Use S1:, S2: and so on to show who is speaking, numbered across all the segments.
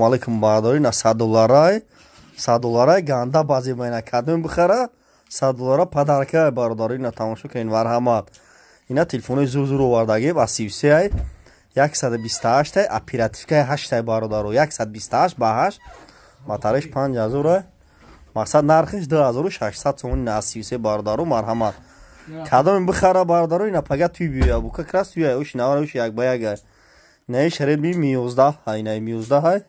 S1: Алейкум, бародари, на 100 долларай, 100 долларай ганда баъзе байна кадом бихара, 100 доллара подарка, бародари, на тамошо кунед, марҳамат. Ина телефонои зур зур овардагӣ ба 33 ай, 128 ай, оперативкаи ҳаштай, бародаро, 128 ба ҳашт, батареш 5000 ай. Мақсад, нархиш 2600 сомони на 33, бародаро, марҳамат. Кадоме бихара, бародаро, ина пага туй биёя, бу как раз туя уши навара уши як ба як ай. Наиш Redmi Mi 11 ай, наи Mi 11 ай,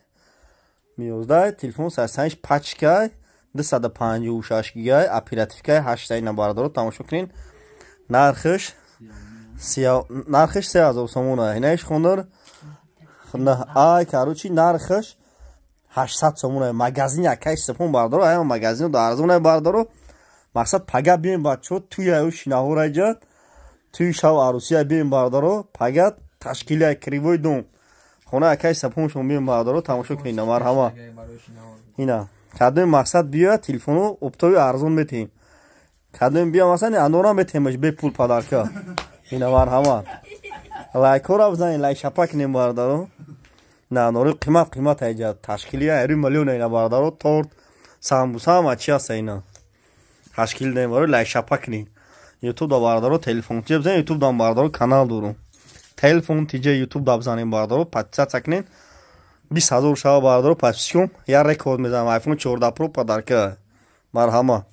S1: Mi 11 телефон сарсаниш пачкай, 256 гигай, оперативкаи ҳаштай, на бародаро, тамошо кунед. Нархиш 3000 сомон ай. Наиш Honor ай, короче, нархиш 800 сомон ай. Магазин якай сифон, бародаро, ай, магазино арзон ай, бародаро. Мақсад, пага бием, бачаҳо, туй аю шинаҳораҷа, туи шав арӯсия бием, бародаро, пага ташкилия кривой дом, хона акай сапоншон бием, бародаро, тамошо кунед, марҳама. Ина кадоми мақсад биёяд, телефону оптови арзон метиҳем. Кадоми бия, масалан, анора метиҳемаш бепул подарка. Ина, марҳамат, лайкҳоро бизанед, лайк шапа кунем, бародаро. На анори қимат қимат айҷа ташкилия айри миллион. Ина, бародаро, торт, самбуса, ҳама чи аста, ина ташкил дем барои лайк шапа кунед. Ютуб да, бародаро, телефон тиҷа бизанед, ютуб дам, бародаро, канал дорум, телефон тиҷа ютуб да бизанем, бародаро, подписаться кунед. 20 000 шава, бародаро, подписчиком, я рекорд мезанам, iPhone 14 Pro подарка, марҳама.